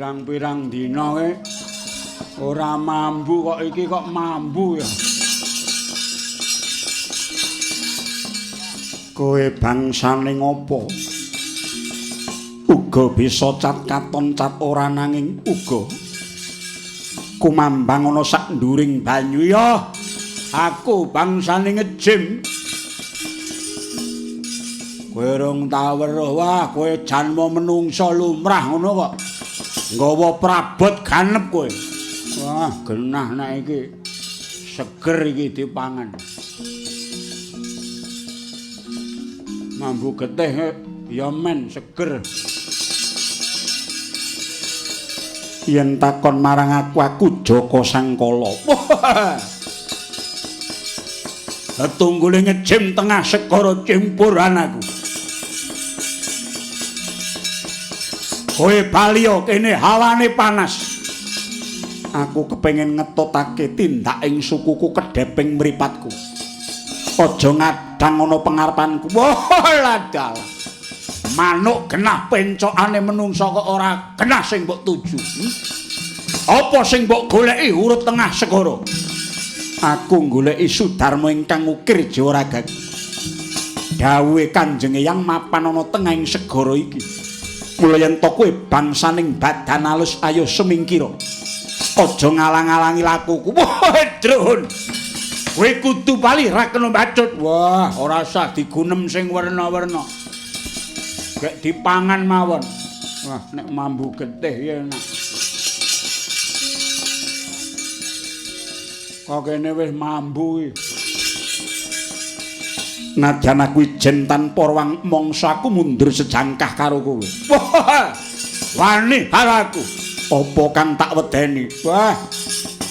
Pirang-pirang dina kowe ora mambu kok iki kok mambu ya. Kowe bangsane ngopo? Uga bisa cat katon cat ora nanging uga kumambang ana sak nduring banyu ya. Aku bangsane ngejim. Kowe rong tau weruh, wah kowe janma menungsa lumrah ngono kok. Nggawa prabot ganep kowe. Wah, genah nek iki. Seger iki dipangan. Mambu getih ya men seger. Yen takon marang aku, aku Jaka Sangkala. Tunggule ngejim tengah segara cimpuran aku. Kowe bali kene hawane panas. Aku kepengin ngetutake tindak ing sukuku kedheping mripatku. Aja ngadang ana pengarepanku. Wah, ladal. Manuk genah pencokane menungsa kok ora genah sing mbok tuju. Apa sing mbok goleki urut tengah segara? Aku goleki Sudarma ingkang ngukir Jawa Raga. Dawuhe Kanjeng Eyang mapan ana tengahing segara iki. Mula yen to kowe bangsaning badan alus ayo semingkira. Aja ngalang-alangi lakuku. Wah, drun. Kowe kudu bali ra kena bacut. Wah, ora usah digunem sing werna-werna. Gek dipangan mawon. Wah, nek mambu getih ya enak. Kok kene wis mambu iki. Nadyan aku ijen tanpa ruang mangsa aku mundur sejangkah karo kowe. Wah, wani karo aku. Apa kang tak wedeni? Wah,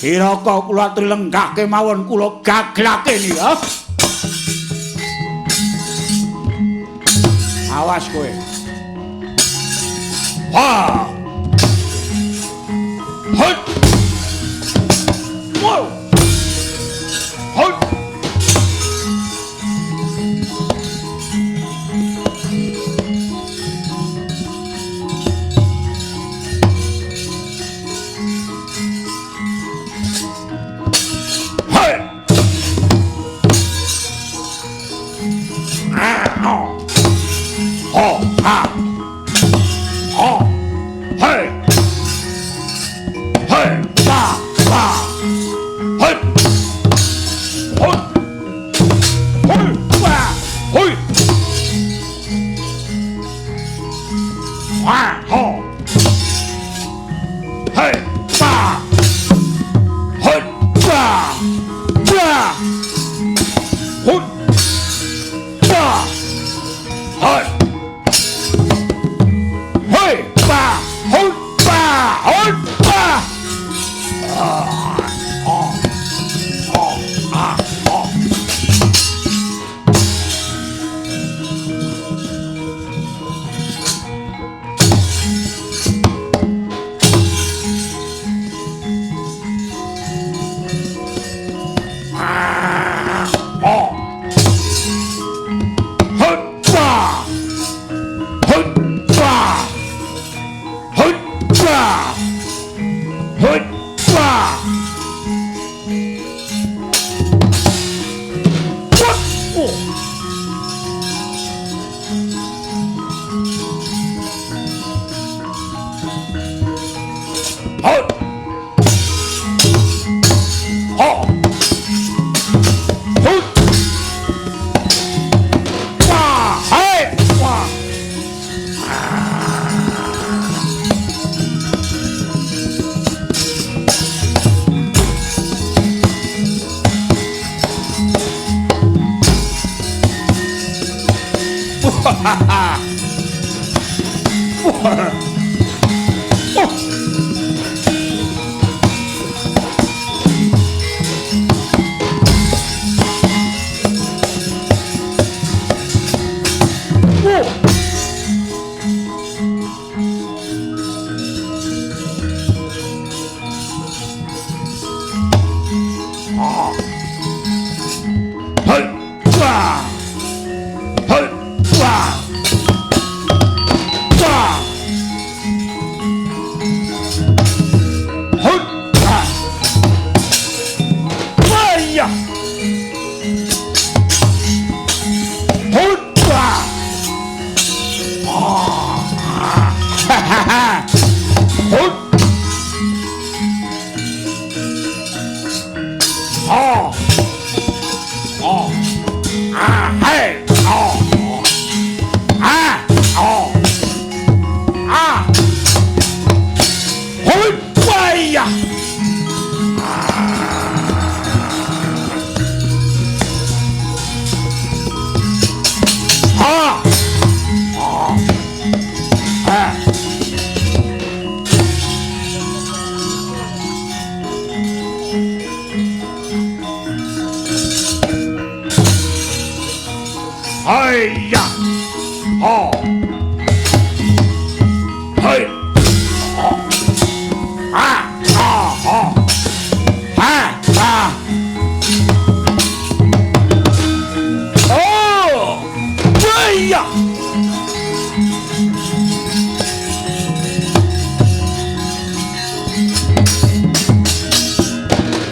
kiraka kula trilengkake mawon kula gaglake niki. Awas kowe. Wah. Hut. Wow. Hut. Hut. Oh. Oh. Ah, hey. Oh. Ah. Oh. Ah. Hoi, waya. Ah. Ah. Ah. Hey ya. Oh. Hey. Oh. Ah. Ah. Oh. Ah. Ah. Oh. Hey ya.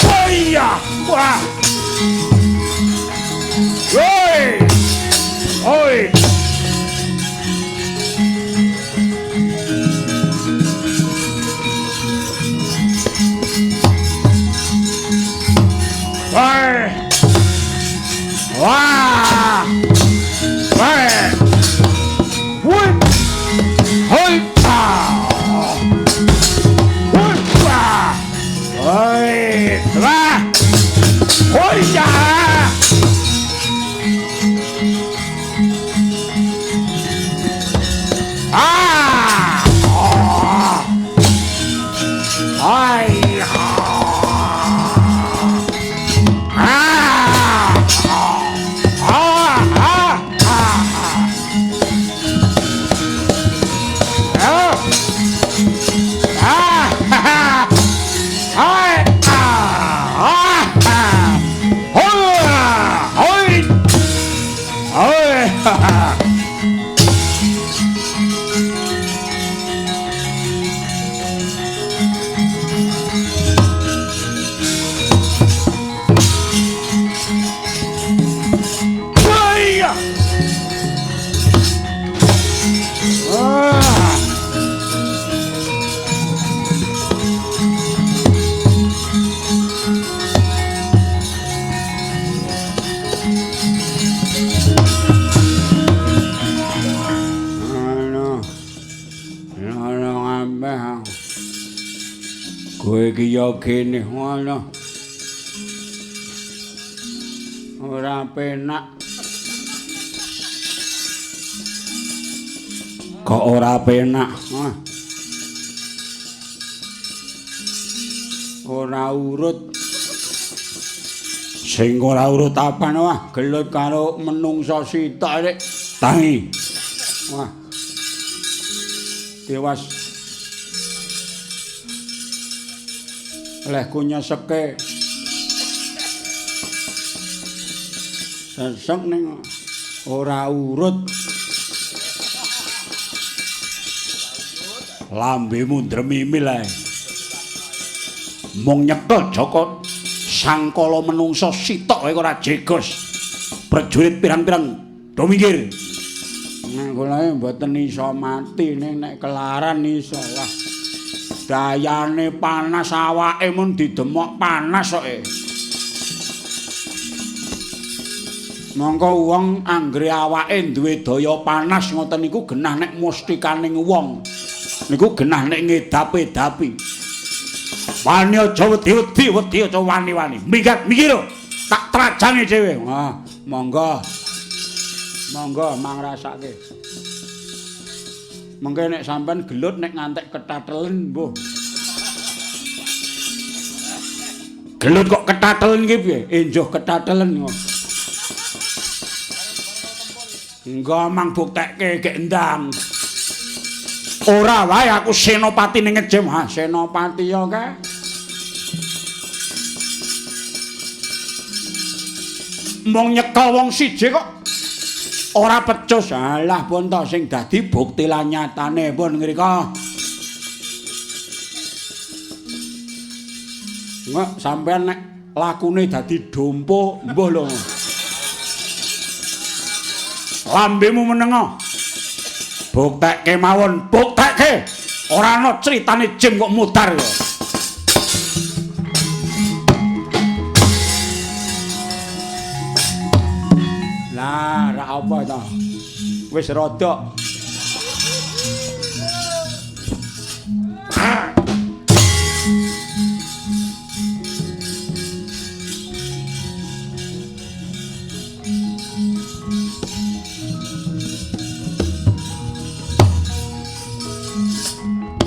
Hey ya. Wah. Hey. Oi. Woi. Wah. Woi. Woi. Hoi. Woi. Wah. Oi. Wah. Hoi ya. Ah! Oh. Ai. Ah! Ah! Ah! Ah! Ah! Ah! Ai! Ah! Ah! Hoi! Hoi! Hoi! Kowe iki ya kene ngono. Ora penak. Kok ora penak? Ora urut. Sing ora urut apane wah gelut karo menungsa sitok rek. Tangi. Wah. Tewas. Lehku nyeseke. Sesek ning ora urut. Lambemu ndremimil ae. Mung nyekel Jaka sangkala menungsa sitok wae ora jegos. Prajurit pirang-pirang do minggir. Nek kula mboten iso mati ning nek kelaran iso. Wah. Dayane panas awake mun didemok panas kok. Mongko wong anggere awake duwe daya panas ngoten niku genah nek mustikaning wong. Niku genah nek ngedap-edapi. Wani aja wedi-wedi, wedi aja wani-wani. Minggat minggir. Tak trajange dhewe. Wah, monggo. Monggo mangrasake. Mengke nek sampean gelut nek ngantek ketatelen mbuh. Gelut kok ketatelen ki piye? Enjuh ketatelen kok. Engko mang buktekke gek ndang. Ora wae aku senopati ning ngejem. Ha, senopati ya kae. Mung nyekel wong siji kok ora pecus. Alah pun to sing dadi bukti lan nyatane pun ngrika. Nggak sampean nek lakune dadi dompo mbuh lho. Lambemu menengo. Buktekke mawon, buktekke. Ora ana critane jim kok mudar ya. Lah, ra apa ta? Wis rodok.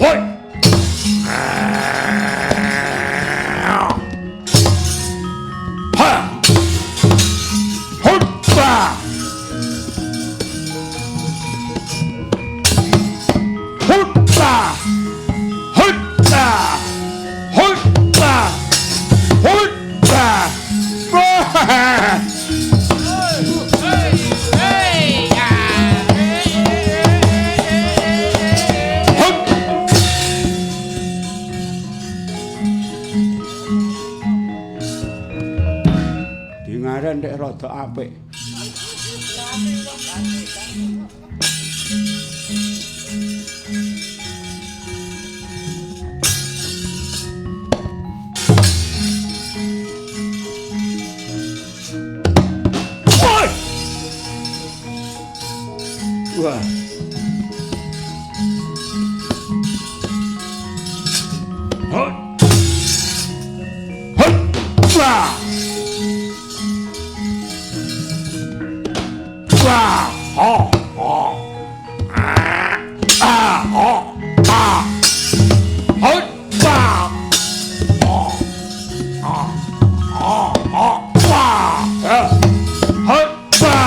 Hoi. Ha. Hoppa. Hoppa. Hoppa. Hoppa. Hoppa. Dingaren nek rada apik. Woi! Wah. Hoi. Hoi. Wah. Wah. Ha. Ha. Ah. Ha. Ah. Hoi. Wah. Ha. Ha. Ha. Ha.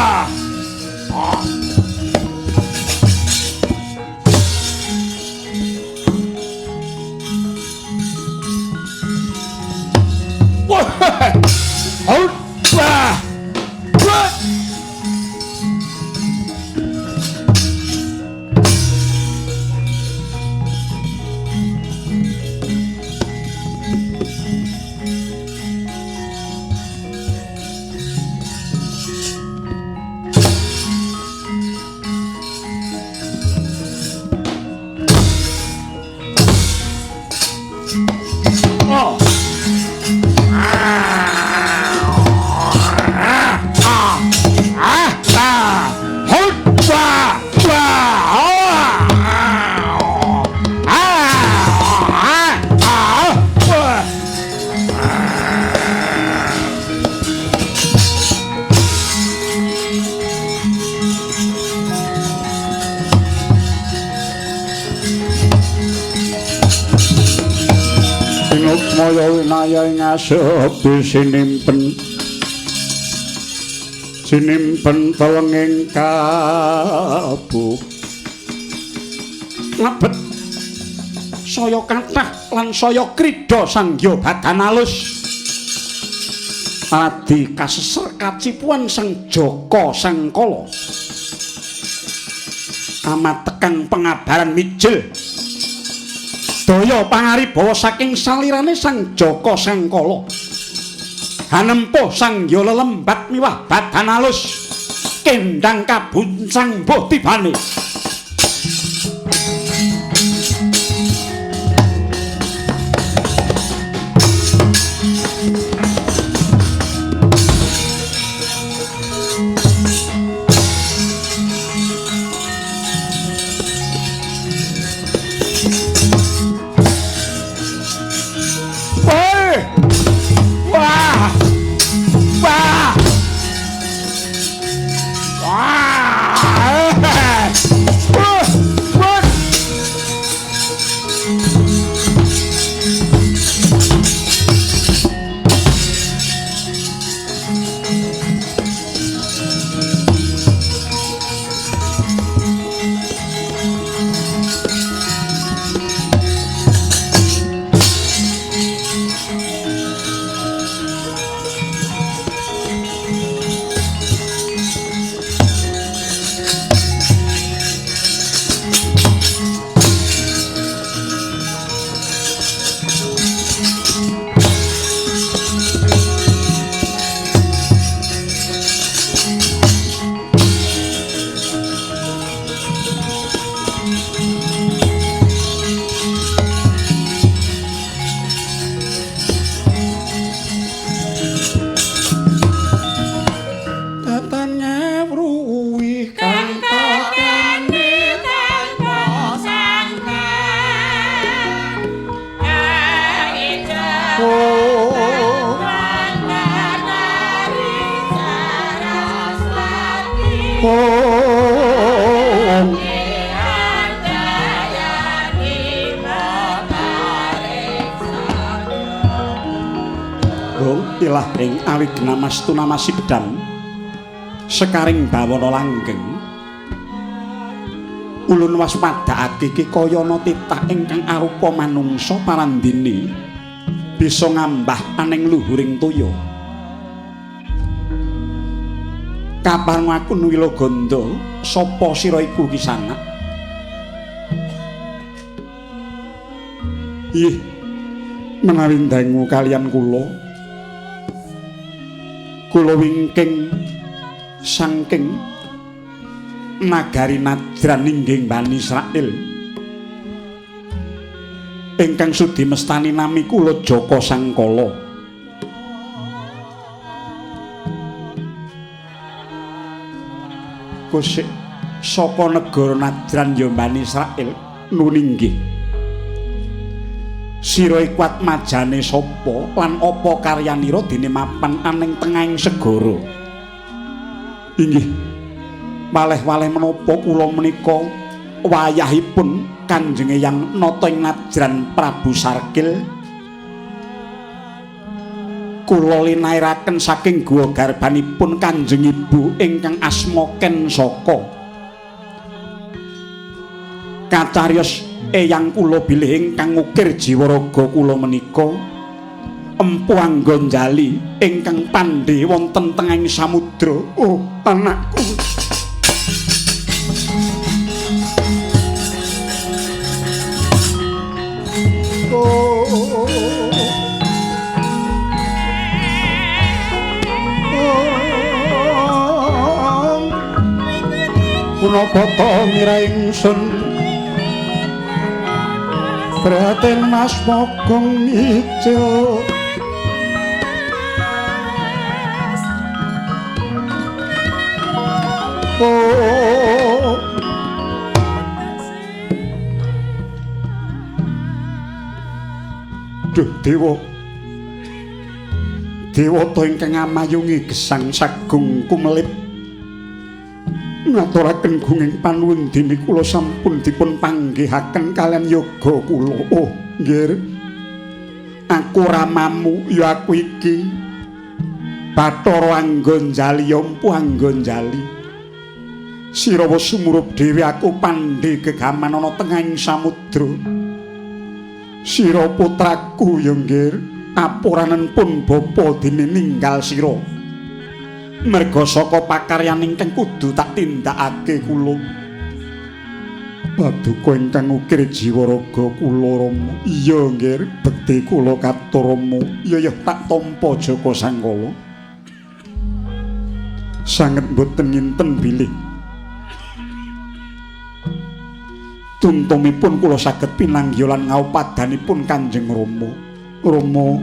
Wah. Hoi. Wah. Ha. Wah. Hoi. Wah. Wah. Oh. Ah. Ah. Ah. Ah. Hoi. Wah. Wah. Ah. Ah. Ah. Wah. Sinukmaya winaya ing asepi sinimpen. Sinimpen telenging kabuh. Ngabet saya kathah lan saya krida sanggya badan alus. Adi kaseser kacipuan Sang Jaka Sangkala. Kamatekang pengabaran mijil. Daya pangaribawa saking salirane Sang Jaka Sangkala. Hanempuh sangya lelembat miwah badan alus. Kendang kabuncang mbuh tibane. Woi! Wah! Wah! Wah! Oh. Ilah ing awignamastu namasibdan sekaring bawana langgeng ulun waspadakake iki kaya ana titah ingkang arupa manungsa parandene bisa ngambah aning luhuring toya. Kapan aku Nwilaganda sapa sira iku Kisanak? Ih, menawi ndangu kaliyan kula, kula wingking saking nagari Najran inggih Bani Israil ingkang sudi mestani nami kula Jaka Sangkala. Kusik saka negara Najran ya Bani Israil nun inggih. Sira iku atmajane sapa lan apa karyanira dene mapan aning tengahing segara? Inggih. Waleh-waleh menapa kula menika wayahipun Kanjeng Eyang nata ing Najran Prabu Sarkil kula linairaken saking guwa garbanipun Kanjeng Ibu ingkang asma Ken Saka. Kacariyos eyang kula bilih ingkang ngukir jiwa raga kula menika Empu Anggonjali ingkang pandhe wonten tengahing samudra. Oh, anakku. Oh. Punapa ta mira ingsun Raden Mas Mogong Mijil. Oh. Duh dewa, dewata ingkang amayungi gesang sagung kumelip ngaturaken gunging panuwun dene kula sampun dipun panggihaken kaliyan yoga kula. Oh nggih, aku ramamu ya aku iki Bathara Anggonjali Empu Anggonjali. Sira wis sumurup dhewe aku pandhe gegaman ana tengahing samudra. Sira putraku ya nggih, apuranen pun bapa dene ninggal sira. Merga saka pakaryan ingkang kudu tak tindakake kula. Paduka ingkang ngukir jiwa raga kula Rama. Iya nggih, bekti kula katur Rama. Iya ya tak tampa Jaka Sangkala. Sanget mboten nginten bilih tuntumipun kula saged pinanggih lan ngaupadanipun Kanjeng Rama. Rama,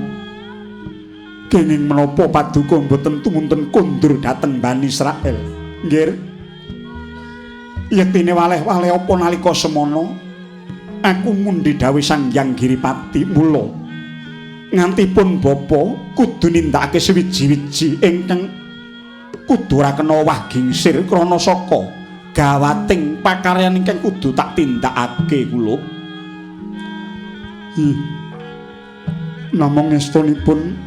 kenging menapa paduka mboten tumunten kondur dhateng Bani Israil? Nggih. Yektine waleh-waleh apa nalika semana aku mundhi dawuh Sang Hyang Giripati mula nganti pun bapa kudu nindakake sewiji-wiji ingkang kudu ora kena wah gingsir krana saka gawating pakaryan ingkang kudu tak tindakake kula. Namung estunipun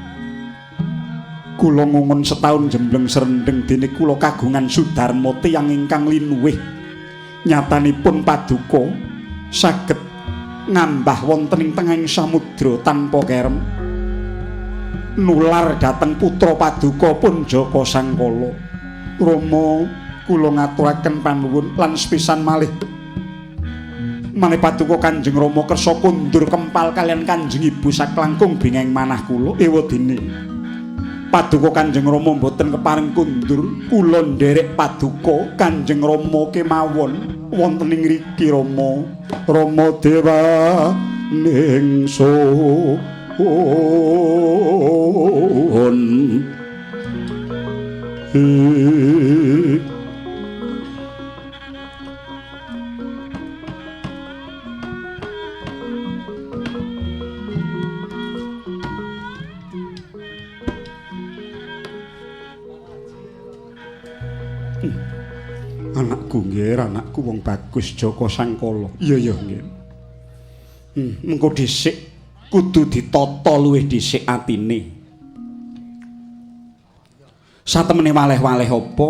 kula ngungun setahun jembleng serendeng dene kula kagungan sudarma tiyang ingkang linuwih. Nyatanipun paduka saged ngambah wonten ing tengahing samudra tanpa kerem. Nular dhateng putra paduka pun Jaka Sangkala. Rama, kula ngaturaken panuwun lan sepisan malih maneh paduka Kanjeng Rama kersa kondur kempal kaliyan Kanjeng Ibu saklangkung bingeng manah kula. Ewadene paduka Kanjeng Rama mboten kepareng kondur, kula nderek paduka Kanjeng Rama kemawon wonten ing ngriki Rama. Rama dewa ning sun. Nggih, anakku wong bagus Jaka Sangkala. Iya iya nggih. Mengko dhisik kudu ditata luwih dhisik atine. Satemene waleh-waleh apa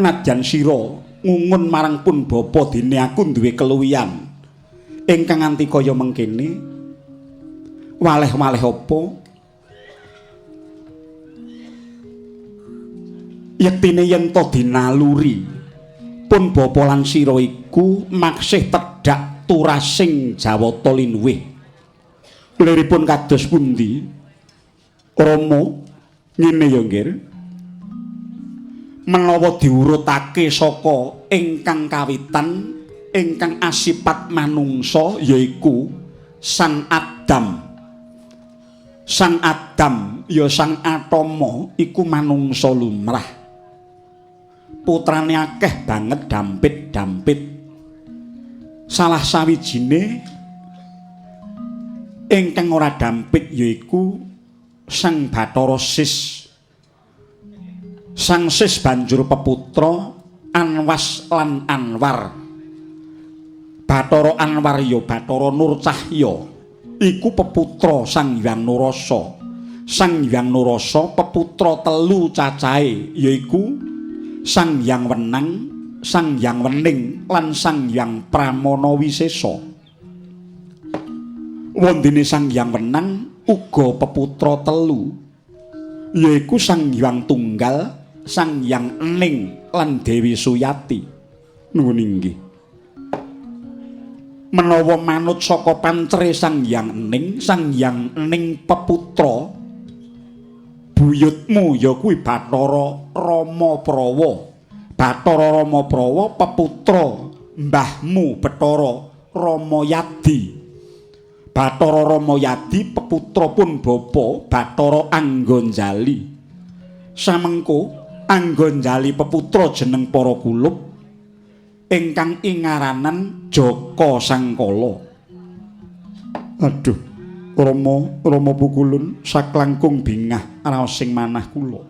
nadyan sira ngungun marang pun bapa dene aku duwe keluwihan ingkang nganti kaya mengkene. Waleh-waleh apa yektine yen to dinaluri pun bapa lan sira iku maksih tedhak turasing Jawata linuwih. Liripun kados pundi Rama? Ngene ya nggih, menawa diurutake saka ingkang kawitan ingkang asipat manungsa yaiku Sang Adam. Sang Adam ya Sang Atama iku manungsa lumrah. Putrane akeh banget dampit-dampit. Salah sawijine ingkang ora dampit yaiku Sang Bathara Sis. Sang Sis banjur peputra Anwas lan Anwar. Bathara Anwar ya Bathara Nur Cahya iku peputra Sang Hyang Nurasa. Sang Hyang Nurasa peputra telu cacahe yaiku Sang Hyang Wenang, Sang Hyang Wening lan Sang Hyang Pramana Wisesa. Wondene Sang Hyang Wenang uga peputra telu yaiku Sang Hyang Tunggal, Sang Hyang Ening lan Dewi Suyati. Nuwun inggih. Menawa manut saka pancere Sang Hyang Ening, Sang Hyang Ening peputra buyutmu ya kuwi Bathara Rama Prawa. Bathara Rama Prawa peputra mbahmu Bathara Rama Yadi. Bathara Rama Yadi peputra pun bapa Bathara Anggonjali. Samengko Anggonjali peputra jeneng para kulup ingkang ingaranan Jaka Sangkala. Aduh, Rama, Rama Pukulun saklangkung bingah raos sing manah kula.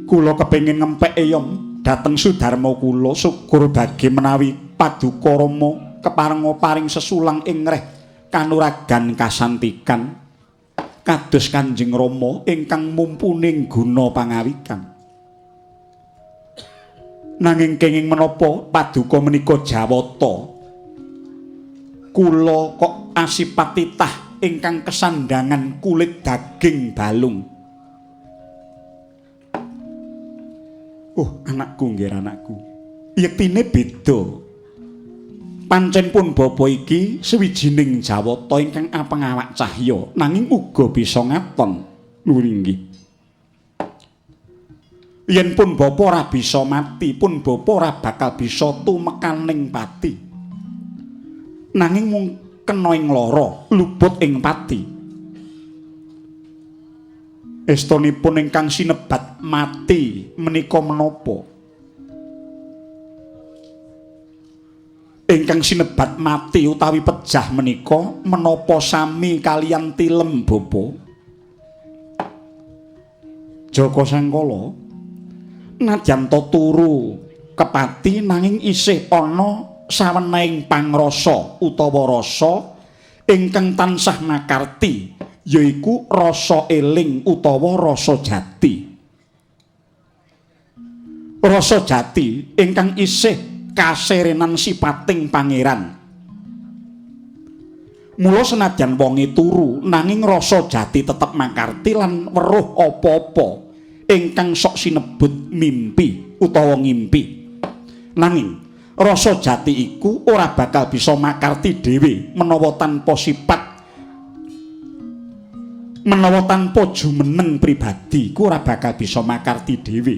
Kula kepengin ngempek eyom dhateng Sudarma kula, syukur bagi menawi paduka Rama keparenga paring sesulang ing reh kanuragan kasantikan kados Kanjeng Rama ingkang mumpuning guna pangawikan. Nanging kenging menapa paduka menika jawata? Kula kok asipat titah ingkang kesandangan kulit daging balung. Oh, anakku nggih anakku. Yektine beda. Pancen pun bapa iki sawijining jawata ingkang apengawak cahya nanging uga bisa ngaton. Nuwun inggih. Yen pun bapa ora bisa mati, pun bapa ora bakal bisa tumekaning pati. Nanging mung kena ing lara, luput ing pati. Estonipun ingkang sinebat mati menika menapa? Ingkang sinebat mati utawi pejah menika menapa sami kaliyan tilem bapa? Jaka Sangkala nadyan ta turu kepati nanging isih ana sawenehing pangrasa utawa rasa ingkang tansah makarti yaiku rasa eling utawa rasa jati. Rasa jati ingkang isih kaserenan sipating pangeran. Mula senajan wonge turu nanging rasa jati tetep makarti lan weruh apa-apa ingkang sok sinebut mimpi utawa ngimpi. Nanging rasa jati iku ora bakal bisa makarti dhewe menawa tanpa sifat, menawa tanpa jumeneng pribadi iku ora bakal bisa makarti dhewe.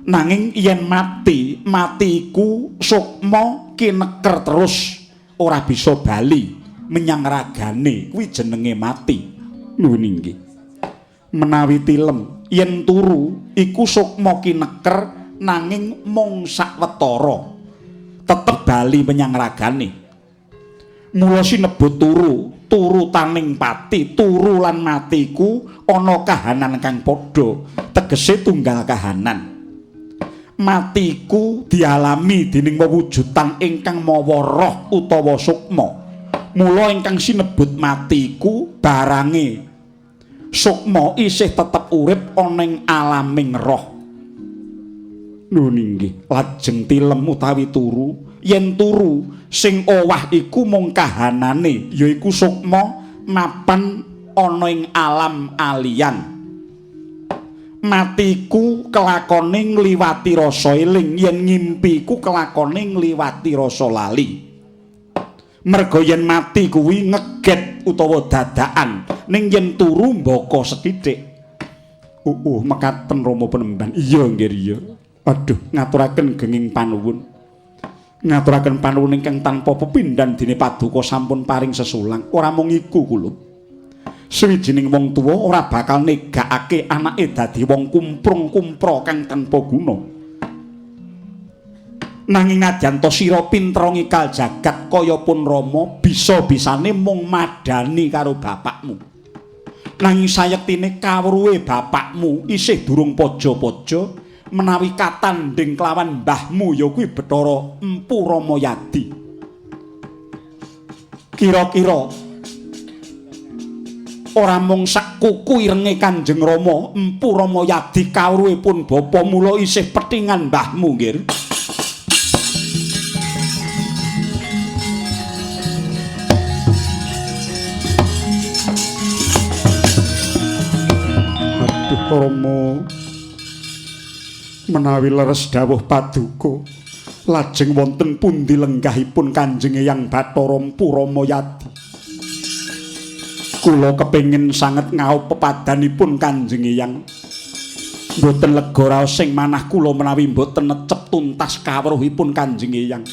Nanging yen mati, mati iku sukma kineker terus ora bisa bali menyang ragane, kuwi jenenge mati. Nuwun inggih. Menawi tilem yen turu iku sukma kineker nanging mung sawetara tetep bali menyang ragane. Mula sinebut turu, turu taning pati, turu lan mati iku ana kahanan kang padha, tegese tunggal kahanan. Matiku dialami dening wewujudan ingkang mawa roh utawa sukma. Mula ingkang sinebut matiku barange sukma isih tetep urip ana ing alaming roh. Nuwun inggih, lajeng tilem utawi turu. Yen turu sing owah iku mung kahanane, yaiku sukma mapan ana ing alam aliyan. Matiku kelakone ngliwati rasa eling, yen ngimpiku kelakone ngliwati rasa lali. Merga yen mati kuwi ngeget utawa dadakan, ning yen turu mbaka sethithik. Mekaten Rama Penemban. Iya nggih iya. Aduh, ngaturaken genging panuwun. Ngaturaken panuwun ingkang tanpa pepindhan dene paduka sampun paring sesulang. Ora mung iku kula. Sawijining wong tuwa ora bakal negakake anake dadi wong kumprung-kumpra kang tanpa guna. Nanging nadyan ta sira pinter ngikal jagat kaya pun Rama, bisa-bisane mung madani karo bapakmu. Nanging sayektine kawruhe bapakmu isih durung paja-paja menawi katandhing kelawan mbahmu ya kuwi Bathara Empu Ramayadi. Kira-kira ora mung sak kuku irenge Kanjeng Rama Empu Ramayadi kawruhe pun bapa, mula isih pethingan mbahmu nggih. Aduh Rama, menawi leres dawuh paduka lajeng wonten pundi lenggahipun Kanjeng Eyang Bathara Empu Ramayadi? Kula kepengin sanget ngaup pepadanipun Kanjeng Eyang. Mboten lega raos sing manah kula menawi mboten necep tuntas kawruhipun Kanjeng Eyang.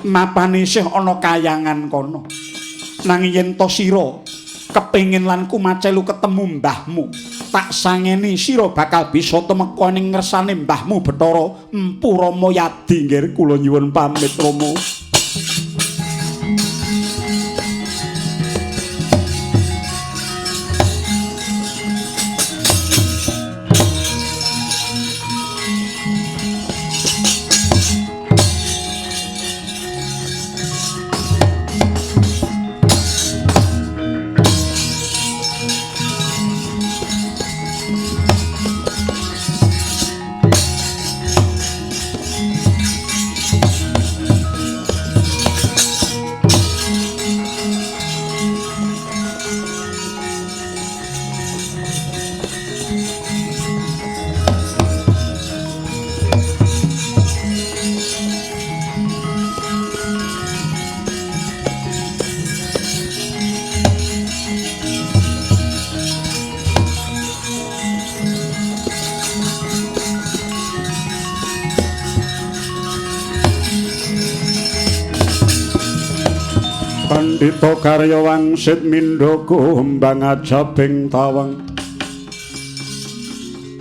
Mapane isih ana kayangan kono. Nanging yen to sira kepengin lan kumacelu ketemu mbahmu, tak sangeni sira bakal bisa tumeka ning ngersane mbahmu Bathara Empu Ramayadi. Nggih, kula nyuwun pamit Rama. Pandhita karya wangsit mindha kumbang ajabing tawang.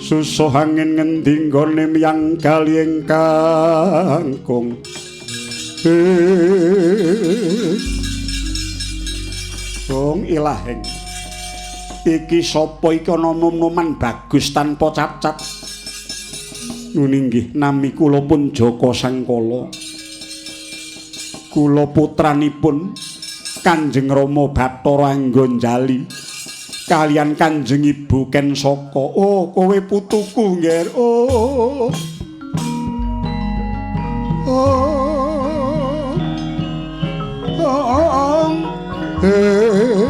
Susuh angin ngendi nggone miyang kali ing kangkung. Wong ilahing. Iki sapa iki ana nom-noman bagus tanpa cacat. Nuni nggih nami kula pun Jaka Sangkala. Kula putranipun Kanjeng Rama Bathara Anggonjali kalian Kanjeng Ibu Kensaka. Oh, kowe putuku, Ngger. Oh. Oh. Oh.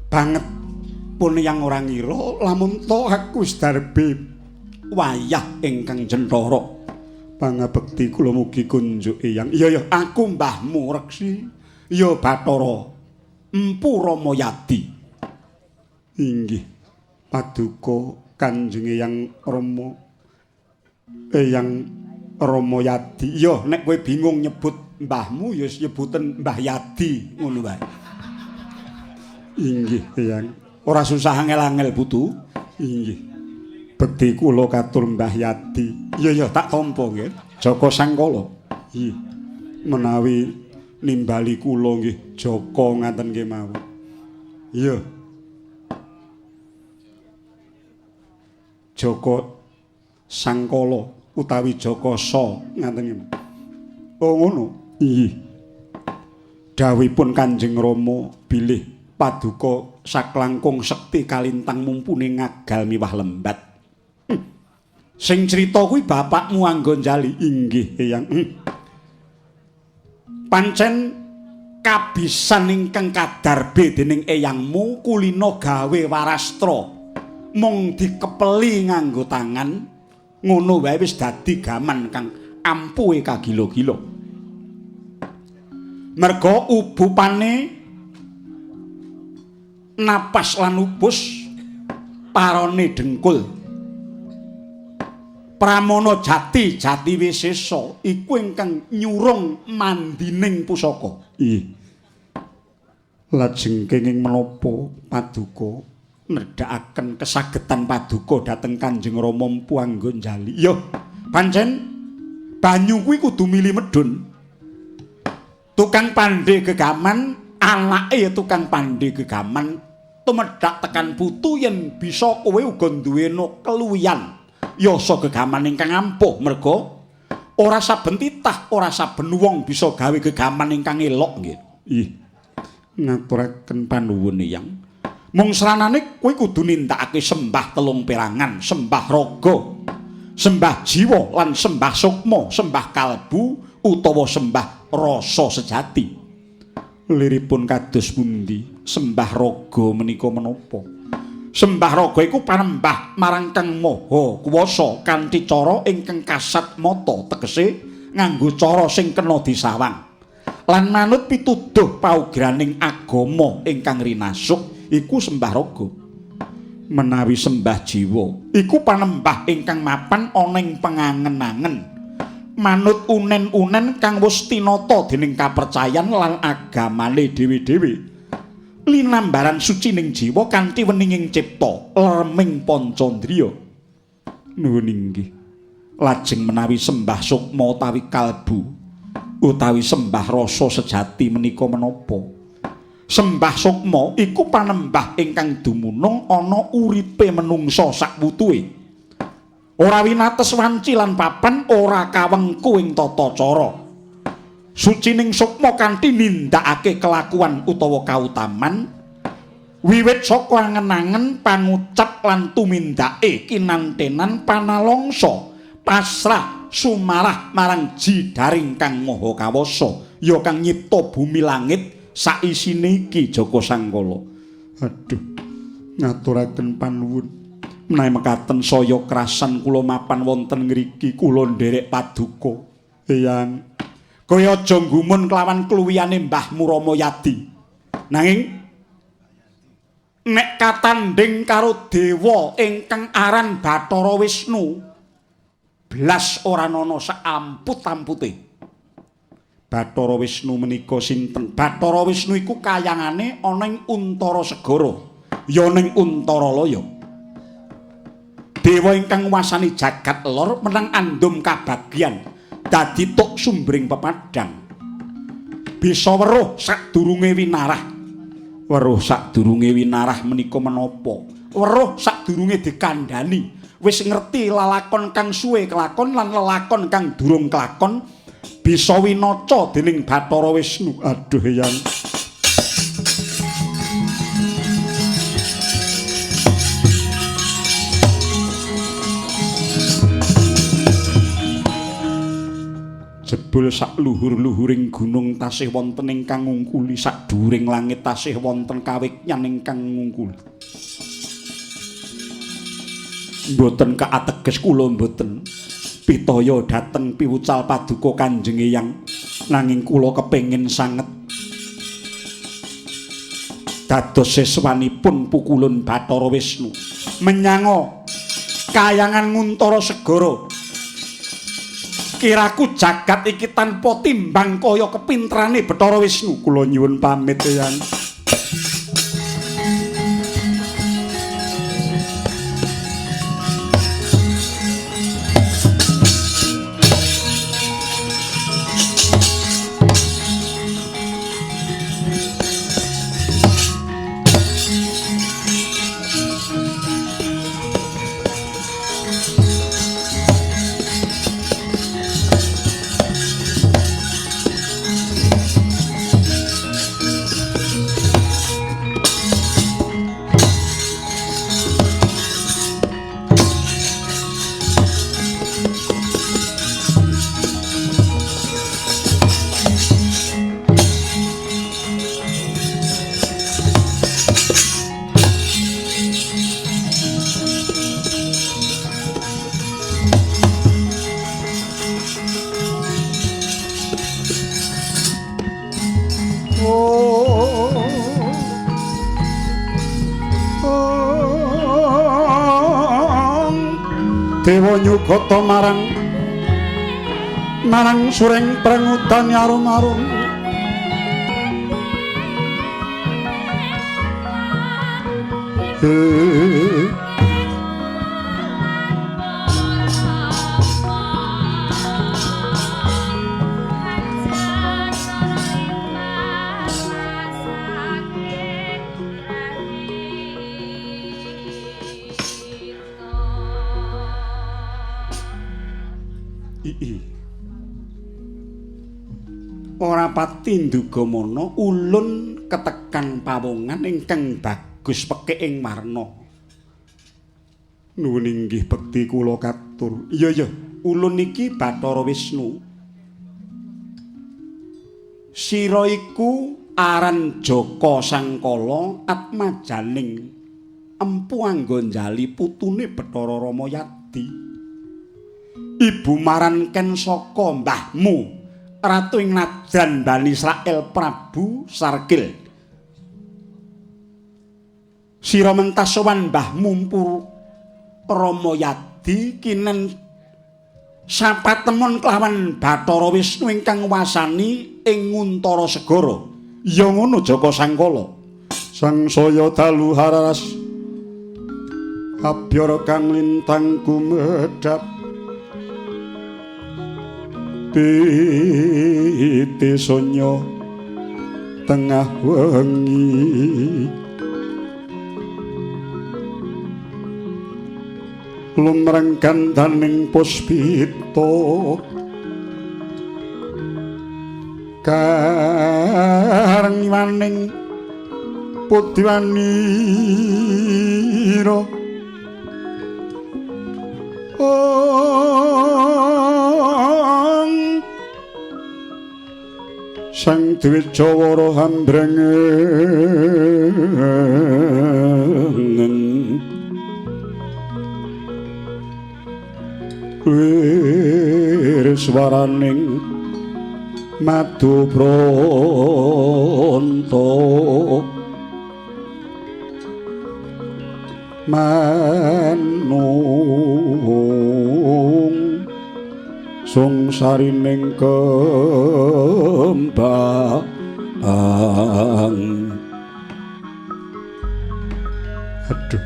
Banget pun yang ora ngira lamun to aku wis darbe wayah ingkang jentara. Pangabekti kula mugi kunjuk Eyang. Iya ya, aku mbahmu Reksi. Ya Bathara Empu Ramayadi. Inggih. Paduka Kanjeng Eyang Rama, Eyang Rama Yadi. Iya, nek kowe bingung nyebut mbahmu ya nyebuten Mbah Yadi ngono wae. Inggih, Eyang. Ora susah angel-angel putu. Inggih. Bekti kula katur Mbah Yadi. Iya ya, tak tampa nggih. Jaka Sangkala. Nggih. Menawi nimbali kula nggih Jaka ngaten nggih mawon. Iya. Jaka Sangkala utawi Jaka Sa ngaten nggih. Oh ngono. Inggih. Dawuhipun Kanjeng Rama bilih paduka saklangkung sekti kalintang mumpuni ngagal miwah lembat. Sing crita kuwi bapakmu Anggonjali. Inggih, Eyang. Pancen kabisan ingkang kadarbe dening eyangmu kulina gawe warastra. Mung dikepeli nganggo tangan ngono wae wis dadi gaman kang ampuhe kagila-gila. Merga ubupane napas lan ubus parane dengkul. Pramana jati jati wisesa iku ingkang nyurung mandining pusaka. Ih. Lajeng kenging menapa paduka nedhakaken kesagetan paduka dhateng Kanjeng Rama Mpu Anggonjali. Iya, pancen banyu kuwi kudu mili medhun. Tukang pandhe gegaman, anake ya tukang pandhe gegaman tumedhak tekan putu yen bisa kowe uga duwe keluwihan yasa gegaman ingkang ampuh. Merga ora saben titah, ora saben wong bisa gawe gegaman ingkang elok nggih. Ih, ngaturaken panuwun Eyang. Mung sranane kowe kudu nindakake sembah telung perangan, sembah raga, sembah jiwa lan sembah sukma, sembah kalbu utawa sembah rasa sejati. Liripun kados pundi sembah raga menika menapa? Sembah raga iku panembah marang Kang Maha Kuwasa kanthi cara ingkang kasat mata, tegese nganggo cara sing kena disawang lan manut pituduh paugraning agama ingkang rinasuk iku sembah raga. Menawi sembah jiwa iku panembah ingkang mapan ana ing pengangen-angen manut unen-unen kang wis tinata dening kapercayan lan agamane dhewe-dhewe, linambaran suci ning jiwa kanthi weninging cipta lerming pancandriya. Nuwun inggih. Lajeng menawi sembah sukma utawi kalbu utawi sembah rasa sejati menika menapa? Sembah sukma iku panembah ingkang dumunung ana uripe menungsa sakwutuhe. Ora winates wanci lan papan, ora kawengku ing tata cara. Sucining sukma kanthi nindakake kelakuan utawa kautaman wiwit saka angen-angen, pangucap lan tumindake kinantenan panalongsa pasrah sumarah marang jidaring Kang Maha Kawasa ya kang nyipta bumi langit saisine iki Jaka Sangkala. Aduh, ngaturaken panuwun. Menawi mekaten saya krasan kula mapan wonten ngriki, kula nderek paduka. Eyang, kowe aja nggumun kelawan kluwihane mbahmu Rama Yadi. Nanging nek katandhing karo dewa ingkang aran Bathara Wisnu, blas ora ana saamput-ampute. Bathara Wisnu menika sinten? Bathara Wisnu iku kayangane ana ing Untara Segara, ya ning Untara Laya. Dewa ingkang nguwasani jagat lor menang andum kabagyan dadi tuk sumbering pepadang. Bisa weruh sadurunge winarah. Weruh sadurunge winarah menika menapa? Weruh sadurunge dikandhani. Wis ngerti lalakon kang suwe kelakon lan lelakon kang durung kelakon bisa winaca dening Bathara Wisnu. Aduh, Eyang. Jebul sak luhur-luhuring gunung tasih wonten ingkang ngungkuli, sak dhuwuring langit tasih wonten kawigyan ingkang ngungkuli. Mboten kaateges kula mboten pitaya dhateng piwucal paduka Kanjeng Eyang, nanging kula kepengin sanget dados siswanipun pukulun Bathara Wisnu. Menyanga kayangan Nguntara Segara. Kiraku jagat iki tanpa timbang kaya kepintrane Bathara Wisnu. Kula nyuwun pamit, Eyang. Dewa nyugata marang marang sureng prengutan arum-arum. Ora pati ndugamana ulun ketekan pawongan ingkang bagus pekik ing warna. Nuwun inggih bekti kula katur. Iya iya, ulun iki Bathara Wisnu. Sira iku aran Jaka Sangkala atmajaning Empu Anggonjali putune Bathara Ramayadi. Ibu maran ken saka mbahmu Ratu ing Nadran Bani Israel Prabu Sarkil. Sira mentas sowan mbahmu Empu Ramayadi kinen sapatemon kelawan Bathara Wisnu ingkang wasani ing Nguntara Segara. Ya ngono Jaka Sangkala. Sangsaya dalu hararas abyara kang lintang gumedhap titi sonya tengah wengi lumreng gandaning puspita kareng pudiwanira. Sang Dwijawara hambrengen wir swaraning madu bronto manung sung sarining kembang. Aduh,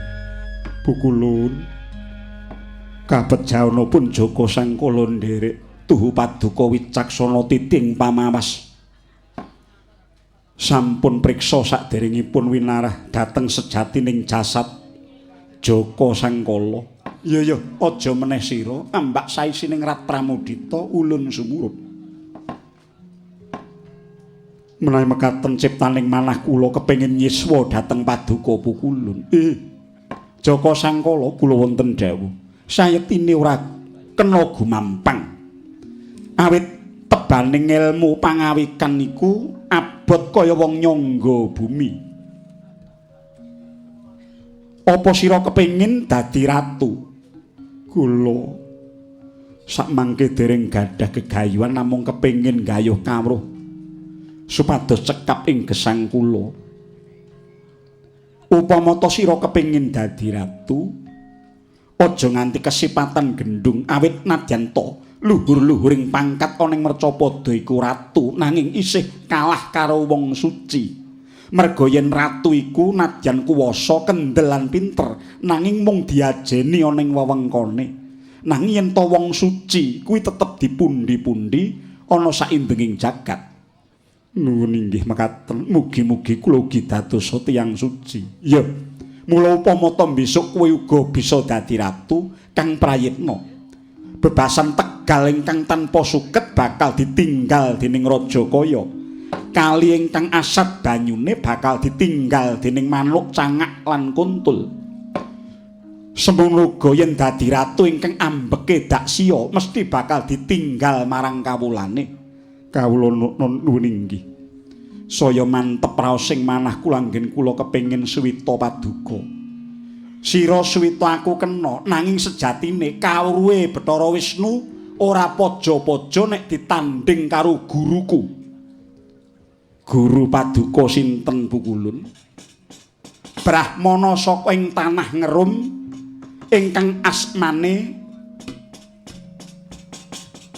pukulun kabejana pun Jaka Sangkala nderek tuhu paduka wicaksana titing pamawas. Sampun priksa saderengipun winarah dhateng sejatining jasad Jaka Sangkala. Iya ya, aja meneh sira ambak saisining Rat Pramudita ulun sumurup. Menawi mekaten ciptaning manah kula kepengin nyiswa dhateng paduka pukulun. Jaka Sangkala kula wonten dawuh. Sayektine ora kena gumampang. Awit tebaning ilmu pangawikan niku abot kaya wong nyangga bumi. Apa sira kepengin dadi ratu? Kula sakmangke dereng gadah gegayuhan namung kepengin gayuh kawruh supados cekap ing gesang kula. Upama ta sira kepengin dadi ratu, Aja nganti kesipatan gendung awit nadyan ta luhur-luhuring pangkat ana ing Mercapada iku ratu nanging isih kalah karo wong suci. Merga yen ratu iku nadyan kuwasa kendel lan pinter nanging mung diajeni ana ing wewengkone. Nanging yen ta wong suci kuwi tetep dipundi-pundi ana saindenging jagat. Nuwun inggih mekaten, mugi-mugi kula ugi dadosa tiyang suci. Ya, mula upama ta besok kowe uga bisa dadi ratu kang prayitna. Bebasan Tegal ingkang tanpa suket bakal ditinggal dening Raja Kaya. Kali ingkang asat banyune bakal ditinggal dening manuk cangak lan kuntul. Semono uga yen dadi ratu ingkang ambeke daksiya mesti bakal ditinggal marang kawulane. Kawula nuwun inggih. Saya mantep raos sing manah kula anggen kula kepengin suwita paduka. Sira suwita aku kena, nanging sejatine kawruhe Bathara Wisnu ora paja-paja nek ditanding karo guruku. Guru paduka sinten Pukulun? Brahmana saka ing tanah Ngerum ingkang asmane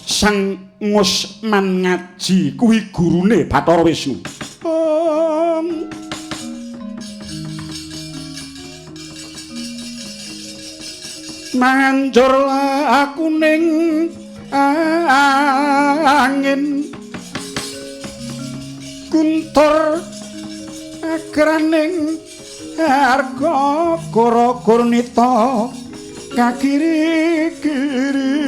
Sang Ngusman Ngaji kuwi gurune Bathara Wisnu. Manjur lakuning angin guntur agraning harga goro-gurnita kakiri-kiri.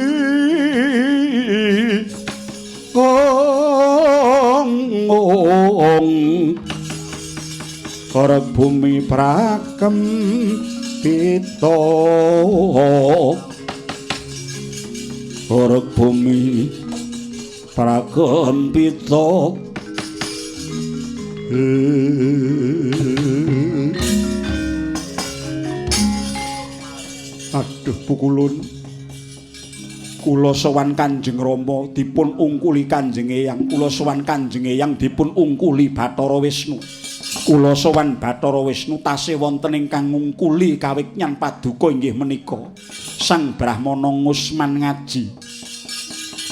Ong ong korek bumi prakem pito, korek bumi prakem pito. Aduh Pukulun, kula sowan Kanjeng Rama dipun ungkuli Kanjeng Eyang, kula sowan Kanjeng Eyang dipun ungkuli Bathara Wisnu. Kula sowan Bathara Wisnu tasih wonten ingkang ngungkuli kawigyan paduka inggih menika Sang Brahmana Ngusman Ngaji.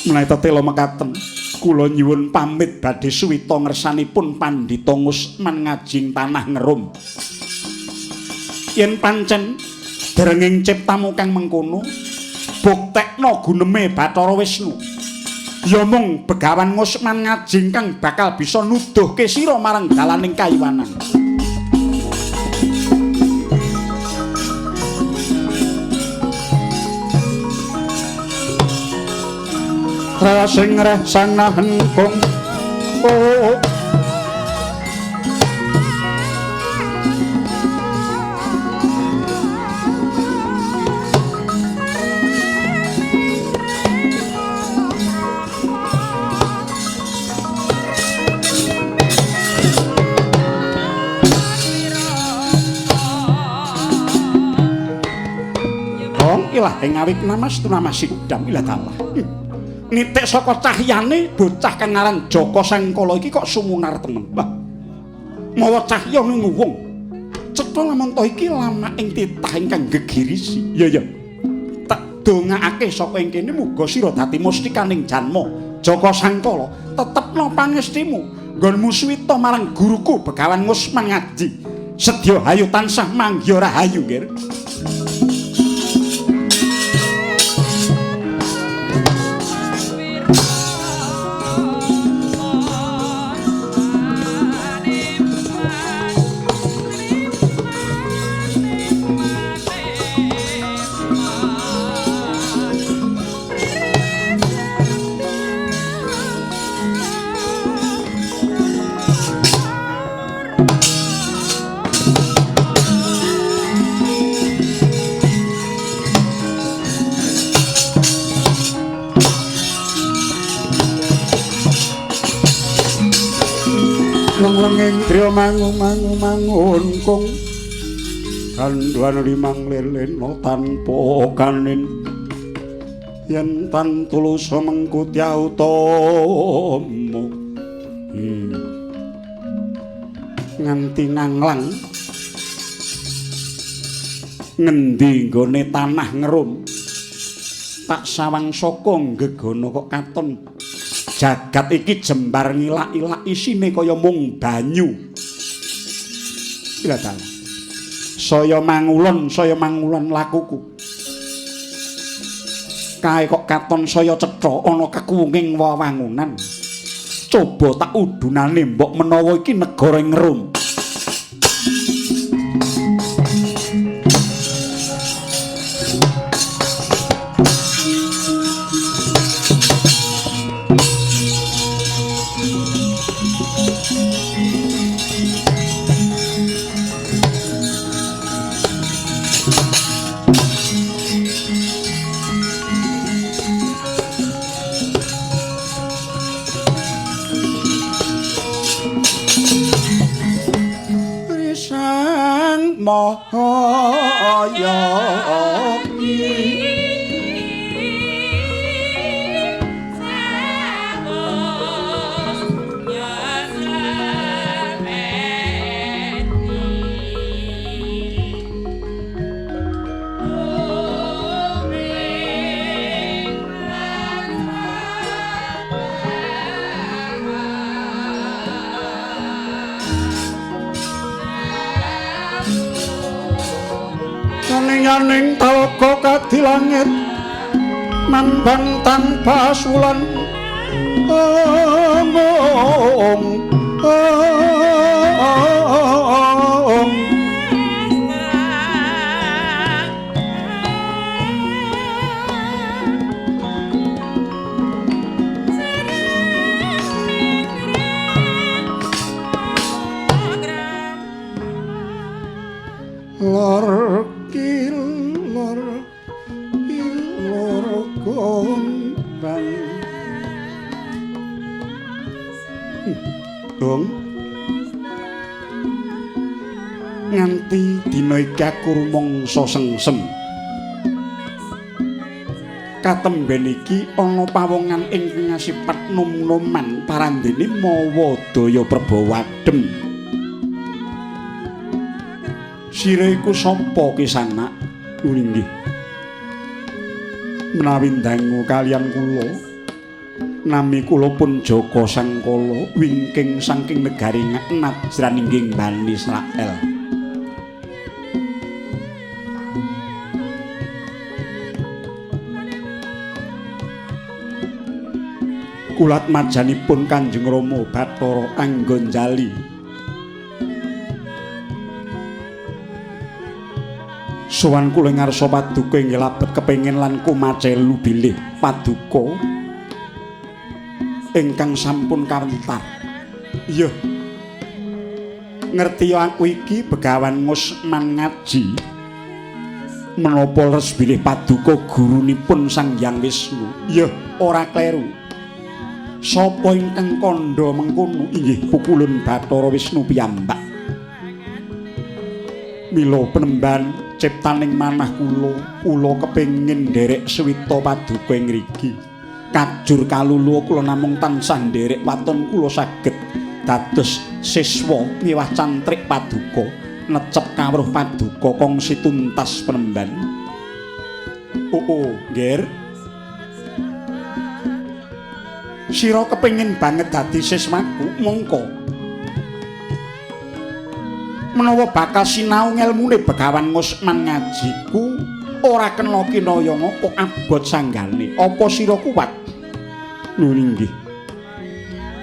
Menawi tetela mekaten, kula nyuwun pamit badhe suwita ngersanipun Pandhita Ngusman Ngaji ing tanah Ngerum. Yen pancen derenging ciptamu kang mengkono, buktekno guneme Bathara Wisnu. Ya mung Begawan Ngusman Ngaji kang bakal bisa nuduhke sira marang dalaning kaiwanan. Rasing reh sang nahen kong oh. Ilah ing awik namastu namasidam ilah dalah. Nitik saka cahyane bocah kang aran Jaka Sangkala iki kok sumunar temen. Wah. Mawa cahya nguwung. Cetha lamun to iki lamak ing titah ingkang gegirisi. Ya ya. Tak dongakake saka ing kene muga sira dadi mustikaning janma. Jaka Sangkala, tetepno pangestimu nggonmu suwita marang guruku Begawan Ngusman Ngaji. Sedya hayu tansah manggiya rahayu, nggih. Lenging driya mangu mangu mangun kung kandhuan limang lelena tanpa kanin yen tan tulus mengkutya utama. Nganti nanglang Ngendi nggone tanah ngerum? Tak sawang saka nggegana kok katon jagat iki jembar ngilak-ilak isine kaya mung banyu. Ila dalah. Saya mangulon lakuku. Kae kok katon saya cetha ana kekuwunging wewangunan. Coba tak udunane mbok menawa iki negara Ngerum. Yaning talaga kadi langit mambang tanpa sulan ong ong lor kilor kilor gombang. Dong, nganti dina iki aku rumangsa sengsem. Katemben iki ana pawongan ingkang ngasipat nom-noman parandene mawa daya prabawa adem. Sira iku sapa Kisanak? Inggih. Menawi ndangu kaliyan kula, nami kula pun Jaka Sangkala wingking saking negari Najran inggih Bani Israel. Kulat majanipun Kanjeng Rama Bathara Anggonjali. Sowan kula ngarsa paduka inggih labet kepengin lan kumacelu bilih paduka ingkang sampun kawentar. Iya. Ngerti aku iki Begawan Ngusman Ngaji menapa les bilih paduka gurunipun Sang Hyang Wisnu. Iya, ora kleru. Sapa ingkang kandha mengkono? Inggih pukulun Bathara Wisnu piyambak. Mila penemban ciptaning manah kula, kula kepengin nderek suwita paduka ing ngriki. Kajur kalulu kula namung tansah nderek waton kula saged dados siswa miwah cantrik paduka, necep kawruh paduka kongsi tuntas penemban. Oh, Ngger. Sira kepengin banget dadi siswaku, mongko. Menawa bakal sinau ngelmune Begawan Ngusman Ngajiku ora kena kinaya ngapa abot sanggane. Apa sira kuat? Lho inggih.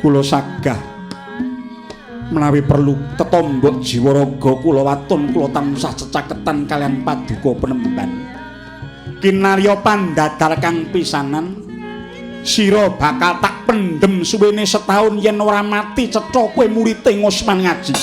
Kula sagah menawi perlu tetombok jiwa raga kula waton kula tansah cecaketan kaliyan paduka penemban. Kinarya pandadar kang pisanan sira bakal tak pendem suwene setahun yen ora mati cetha kowe murite Ngusman Ngaji.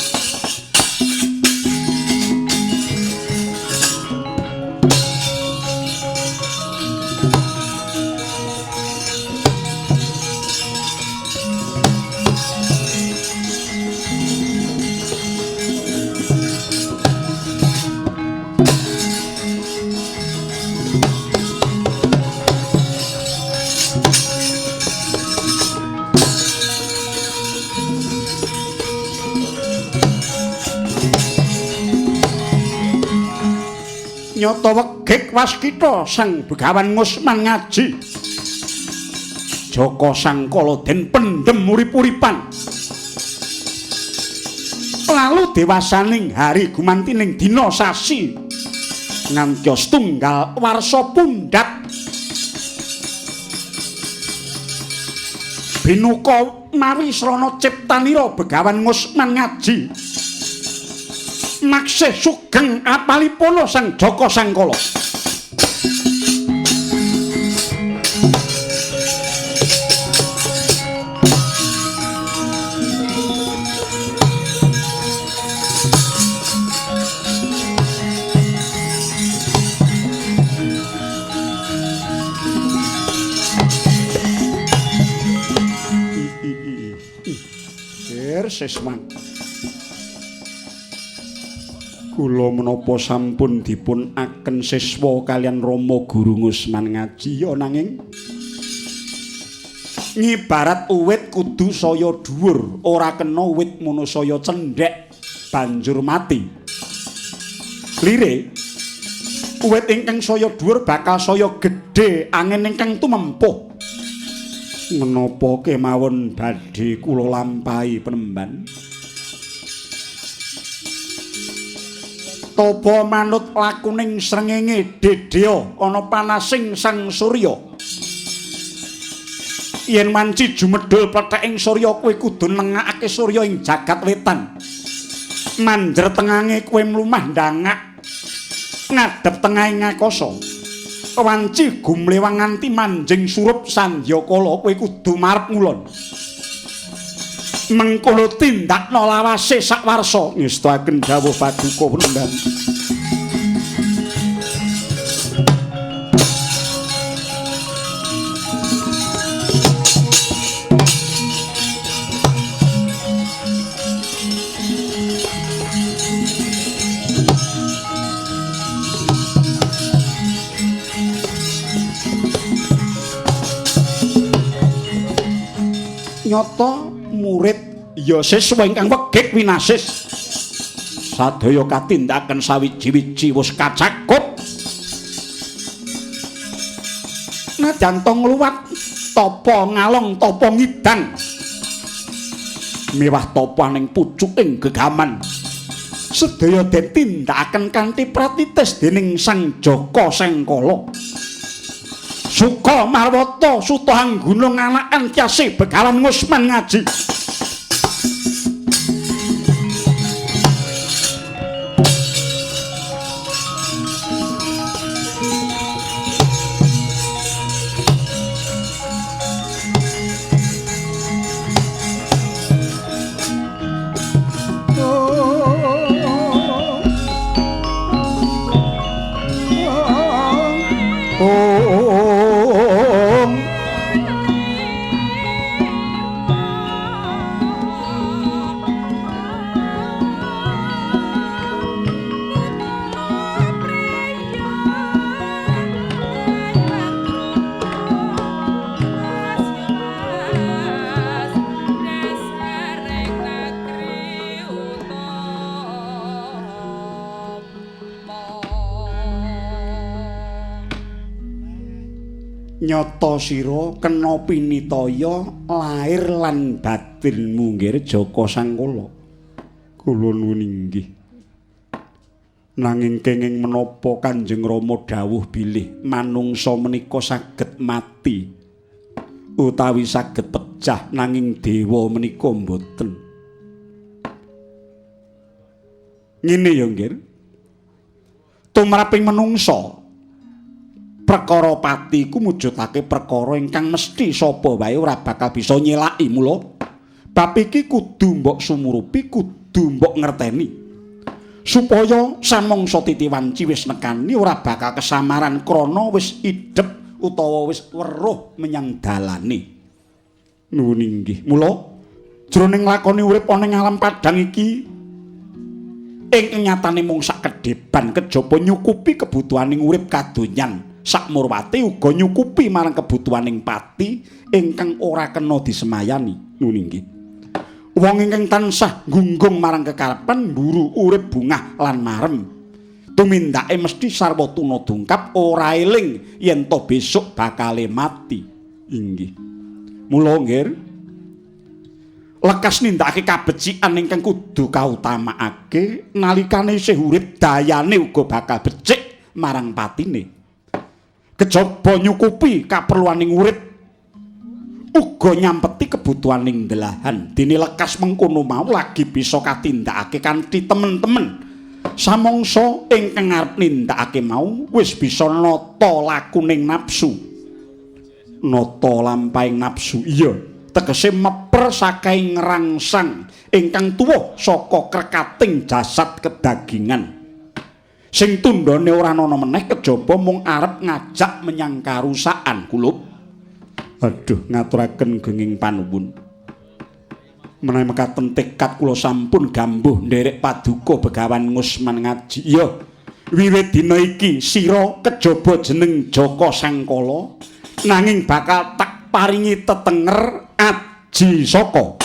Nyata wegik waskita Sang Begawan Ngusman Ngaji. Jaka Sangkala den pendhem urip-uripan. Lalu dewasaning hari gumantining dina sasi nganti setunggal warsa pundhat. Binuka mawi srana ciptanira Begawan Ngusman Ngaji. Maksih sugeng apalipun Sang Jaka Sangkala. Siswang kula menapa sampun dipun aken siswa kalian Rama Guru Ngusman Ngaji ya nanging ngibarat uwit kudu saya dhuwur ora kena wit mono saya cendhek banjur mati. Lire uwit ingkang saya dhuwur bakal saya gedhe angin ingkang tumempuh. Menapa kemawon badhe kula lampahi penemban? Tapa manut lakuning srengenge dedya ana panasing sang surya. Yen wanci jumedhul pletheking surya kowe kudu nengakake surya ing jagat wetan. Manjer tengange kowe mlumah ndangak ngadhep tengahing akasa. Wanci gumlewang nganti manjing surup sandyakala kowe kudu marep ngulon. Mengkono tindakna lawase sakwarsa ngestakaken dawuh paduka penemban. Nyata murid ya siswa ingkang wegik winasis sadaya katindakaken sawiji-wiji wis kacakup. Najan to ngluwat tapa ngalong tapa ngidang miwah tapa ning pucuking gegaman sedaya den tindakaken kanthi pratitis dening Sang Jaka Sengkala. Suka Marwata Suta Angguna nganakan tiase Begawan Ngusman Ngaji. Nyata sira kena pinitaya lair lan batinmu nggih Jaka Sangkala. Kula nuwun inggih. Nanging kenging menapa Kanjeng Rama dawuh bilih manungsa menika saged mati utawi saged pecah nanging dewa menika mboten. Ngene ya nggih. Tumraping manungsa perkara pati iku mujudake perkara ingkang mesti sapa wae ora bakal bisa nyelaki. Mula bab iki kudu mbok sumurupi, kudu mbok ngerteni supaya samangsa titi wanci wis nekani ora bakal kesamaran krana wis idhep utawa wis weruh menyang dalane. Nuwun inggih. Mula jroning lakoni urip ana ing alam padhang iki ing nyatane mung sakedheban kejaba nyukupi kebutuhaning urip kadonyan. Sakmurwate uga nyukupi marang kebutuhaning pati ingkang ora kena disemayani. Nuwun inggih. Wong ingkang tansah gunggung marang kekarepan mburu urip bungah lan marem. Tumindake mesti sarwa tuna dungkap ora eling yen to besok bakale mati. Inggih. Mula nggih lekas nindakake kabecikan ingkang kudu kautamakake nalikane isih urip dayane uga bakal becik marang patine. Kejaba nyukupi kaperluaning urip uga nyampeti kebutuhaning delahan. Dene lekas mengkono mau lagi bisa katindakake kanthi temen-temen. Samangsa ingkang arep nindakake mau wis bisa nata lakuning nafsu. Nata lampahing nafsu iya, tegese meper saking ngrangsang ingkang tuwuh saka krekating jasad kedagingan. Sing tundhone ora ana meneh kejaba mung arep ngajak menyang karusakan kulup. Aduh, ngaturaken genging panuwun. Menawi mekaten tekad kula sampun gambuh nderek paduka Begawan Ngusman Ngaji. Iya, wiwit dina iki sira kejaba jeneng Jaka Sangkala nanging bakal tak paringi tetenger Aji Saka.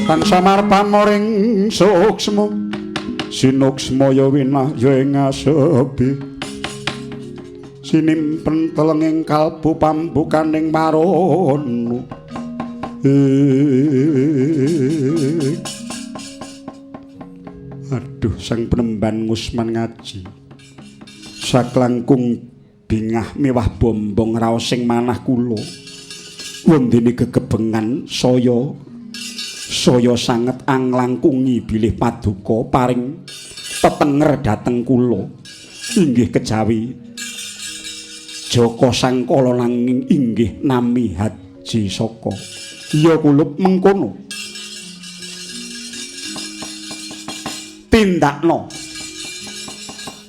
Tansah marpamoring suksma sinuksmaya winahya ing asepi sinimpen telenging kalbu pambukaning marono. Aduh, sang penemban Ngusman Ngaji saklangkung bingah mewah bombong raos sing manah kula wondene gegebengan saya saya sanget anglangkungi bilih paduka paring tetenger dhateng kula. Inggih kejawi Jaka Sangkala nanging inggih nami Haji Saka. Iya kulup mengkono. Tindakno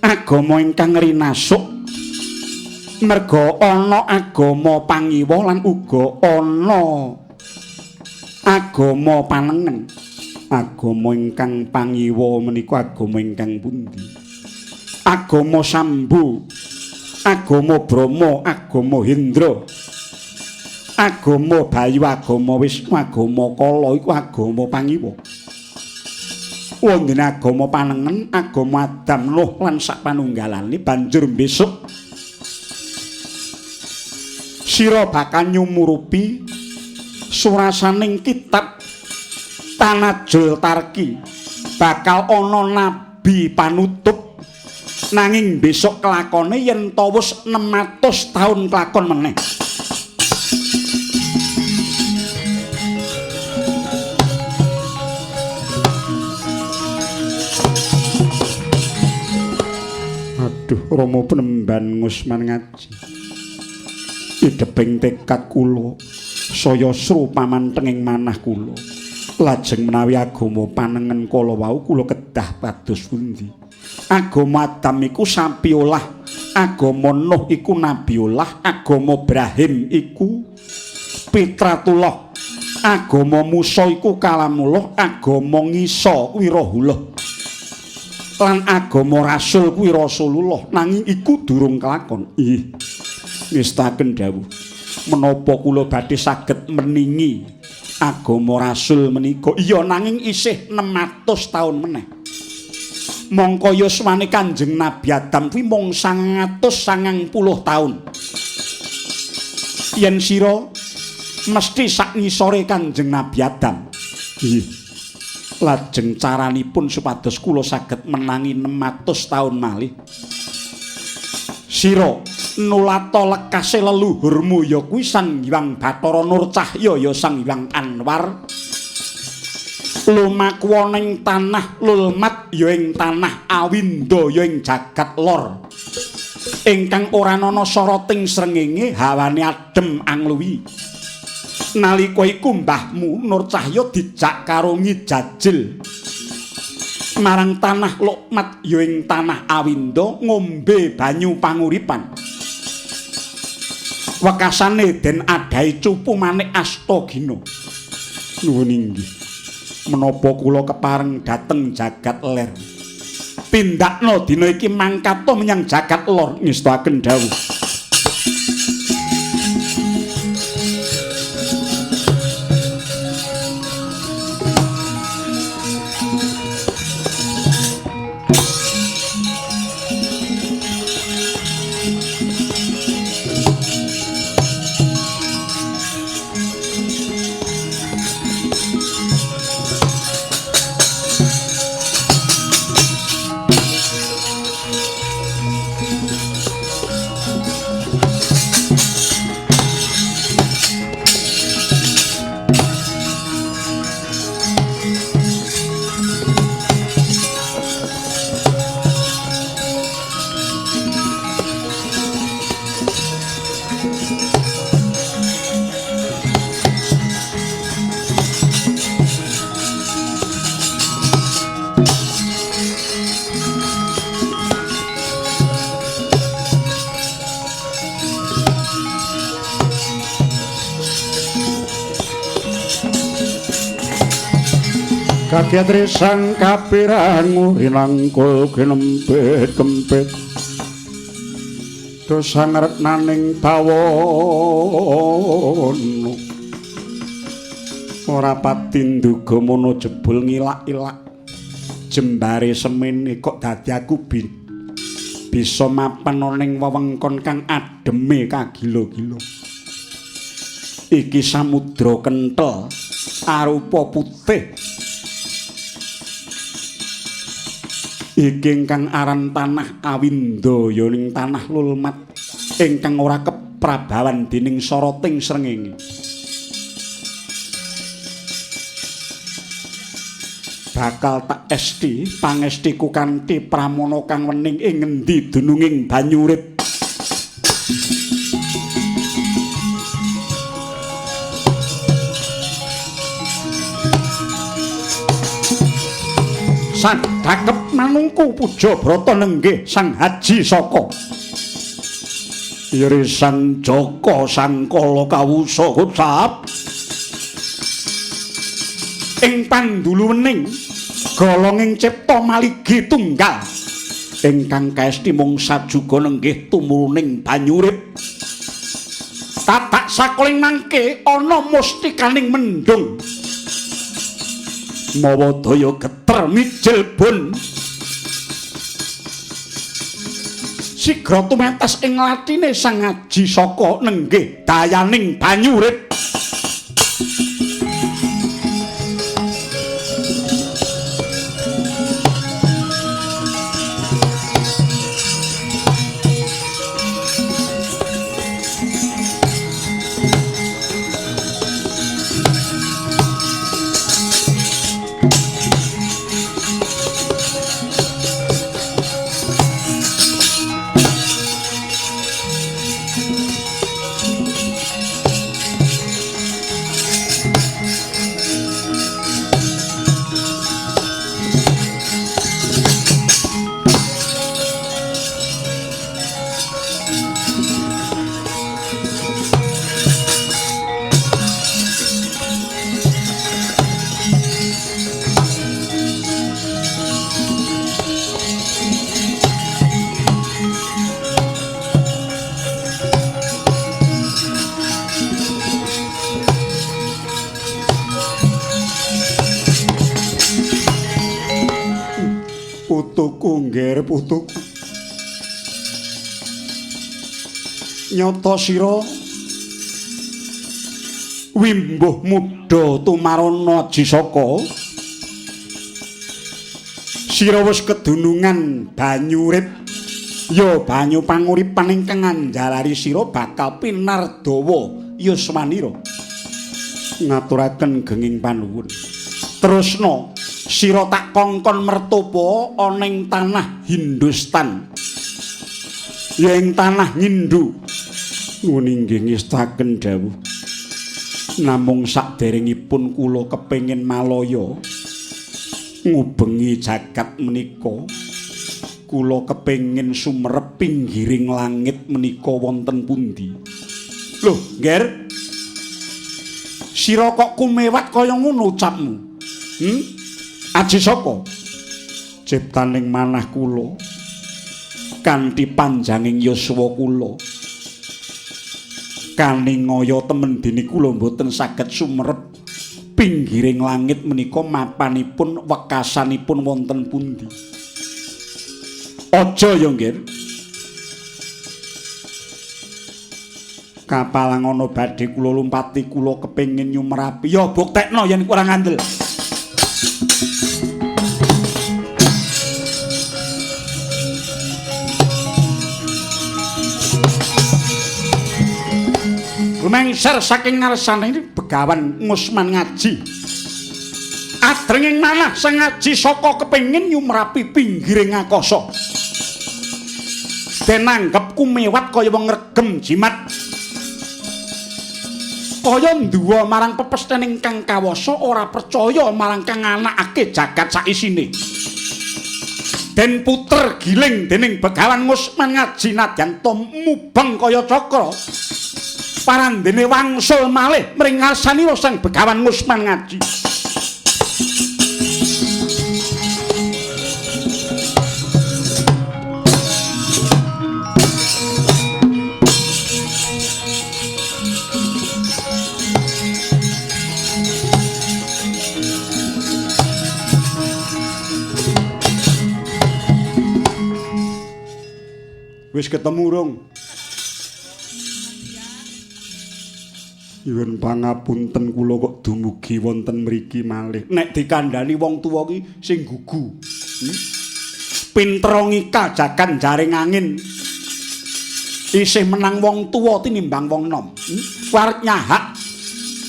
agama ingkang rinasuk merga ana agama pangiwa lan uga ana agama panengen. Agama ingkang pangiwa menika agama ingkang pundi? Agama Sambu, agama Brahma, agama Hendra, agama Bayu, agama Wisnu, agama Kala iku agama pangiwa. Wonten agama panengen, agama Adam, Nuh lan sapanunggalane. Banjur besok sira bakal nyumurupi surasaning kitab Tanajul Tarki. Bakal ana nabi panutup nanging besok kelakone yen to wis 600 taun kelakon meneh. Aduh, Rama penemban Ngusman Ngaji, ideping tekad kula saya sru pamantenging manah kula. Lajeng menawi agama panengen kala wau kula kedah pados pundi? Agama Adam iku Sapiullah, agama Nuh iku Nabiullah, agama Ibrahim iku Pitratullah, agama Musa iku Kalamullah, agama Ngisa kuwi Rohullah, lan agama Rasul kuwi Rasulullah. Nanging iku durung kelakon. Ih, ngestaken dawuh menapa kula badhe saged meningi agama Rasul menika? Iya, nanging isih 600 taun meneh. Mongko yuswane Kanjeng Nabi Adam kuwi mung 990 taun. Yen sira mesti sak ngisore Kanjeng Nabi Adam. Ih, lajeng caranipun supados kula saged menangi 600 taun malih. Sira nulata lekase leluhurmu ya kuwi Sang Hyang Bathara Nur Cahya ya Sang Hyang Anwar. Lumaku ning tanah Lulmat ya ing tanah Awinda ya ing jagat lor. Ingkang ora ana soroting srengenge, hawane adem angluwi. Nalika iku mbahmu Nur Cahya dijak karo ngijajil marang tanah Lukmat ya ing tanah Awinda ngombe banyu panguripan. Wekasane den adahi cupu manik Astagina. Nuwun inggih. Menapa kula kepareng dhateng jagat ler? Tindakno dina iki mangkata menyang jagat lor. Ngestakaken dawuh. Kagiatri sang kapirang rinangkul kinempit kempit dosa ngretnaning bawana ora pati nduga mono jebul ngilak-ilak jembare semene kok dadi aku bisa mapan ning wewengkon kang ademe kagila-gila. Iki samudra kenthel arupa putih. Iki ingkang aran tanah Awinda ya ning tanah lulmat ingkang ora keprabawan dening soroting srengenge. Bakal tak esti pangestiku kanthi pramana kang wening ing ngendi dununging banyu urip. Sadhakep manungku puja brata nenggih Sang Haji Saka. Iri Sang Jaka Sangkala kawusa kucap. Ing pandulu wening golonging cipta maligi tunggal ingkang kaesti mung sajuga nenggih tumuruning banyu urip. Tatak sakoling mangke ana mustikaning mendung. Mawa daya geter mijil bun. Sigra tumetes ing latine Sang Aji Saka nenggih dayaning banyu urip. Putuku ngger putuku. Nyata sira wimbuh muda tumarana Aji Saka. Sira wis kedunungan banyu urip ya banyu panguripan ingkang anjalari sira bakal pinardawa yuswanira. Ngaturaken genging panuwun. Terusna sira tak kongkon mertopa ana ing tanah Hindustan. Ya ing tanah Ngindu. Nuwun inggih ngestaken dawuh. Namung saderengipun kula kepengin malaya ngubengi jagat menika, kula kepengin sumerep pinggiring langit menika wonten pundi. Lho, Ngger. Sira kok kumewat kaya ngono ucapmu? Aji Saka, ciptaning manah kula kanthi panjanging yuswa kula kaningaya temen dene kula mboten saged sumerep pinggiring langit menika mapanipun wekasanipun wonten pundi. Aja ya, Nggir. Kapal ana badhe kula lumpati, kula kepengin nyumerapi. Ya buktekno yen kurang ngandel. Lumengser saking ngarsane ini Begawan Ngusman Ngaji. Adrenging manah Sang Aji Saka kepengin nyumerapi pinggiring akasa. Den anggep kumewat kaya wong ngregem jimat. Kaya nduwa marang pepesthene ingkang kawasa, ora percaya marang kang anakake jagat saisine. Den puter giling dening Begawan Ngusman Ngaji nadyan to mubeng kaya cakra. Parandene wangsul malih mring ngarsanira Sang Begawan Ngusman Ngaji. Wis ketemu rung? Nyuwun pangapunten kula kok dumugi wonten mriki malih. Nek dikandhani wong tuwa ki sing gugu. Pinter ngikal jagan jaring angin. Isih menang wong tuwa tinimbang wong nom. Arep nyahak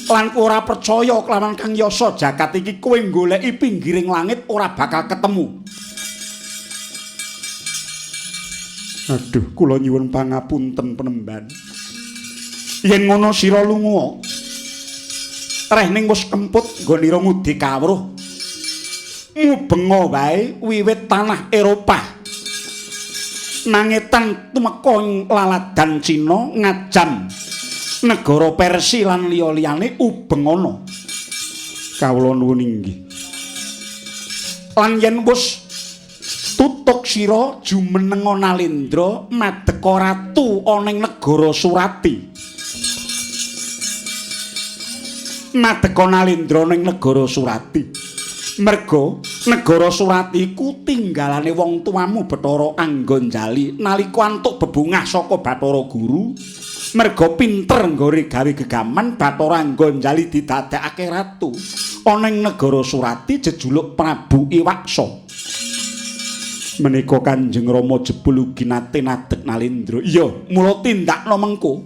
lan ora percaya kelawan Kang Yasa jagat iki kowe goleki pinggiring langit ora bakal ketemu. Aduh, kula nyuwun pangapunten penemban. Yen ngono sira lunga. Reh ning wis kemput nggonira ngudi kawruh. Mubenga wae wiwit tanah Eropah. Nangetan tumeka laladan Cina ngajam negara Persia lan liya-liyane ubeng ana. Kawula nuwun inggih. Lan yen wis tutuk sira jumenenga Nalendra madeka ratu ana ing negara Surati. Madeka Nalendra ning negara Surati. Merga negara Surati iku tinggalane wong tuamu Bathara Anggonjali nalika antuk bebungah saka Bathara Guru. Merga pinter nggone gawe gegaman Bathara Anggonjali didadekake ratu ana ing negara Surati jejuluk Prabu Iwaksa. Menika Kanjeng Rama jebul ugi nate nadhek Nalendra. Iya, mula tindakna mengko.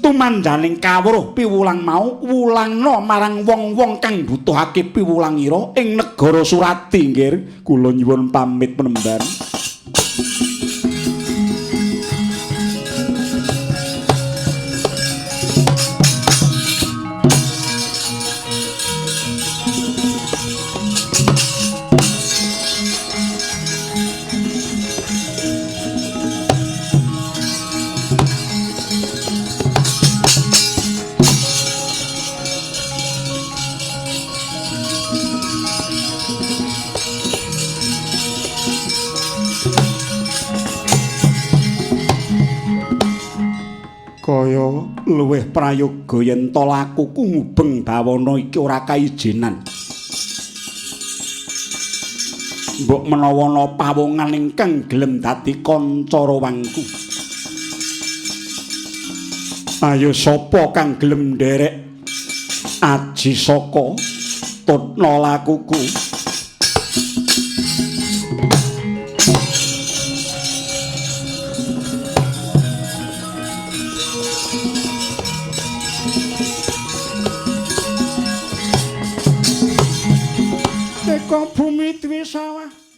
Tumanjaning kawruh piwulang mau wulangna marang wong-wong kang butuhake piwulangira ing negara Surati nggih. Kula nyuwun pamit penemban. Kaya luwih prayoga yen to lakuku ngubeng bawana iki ora kaijinan. Mbok menawa ana pawongan ingkang gelem dadi kanca rawangku. Ayo sapa kang gelem nderek aji saka tutna lakuku. Teko bumi dwi sawah.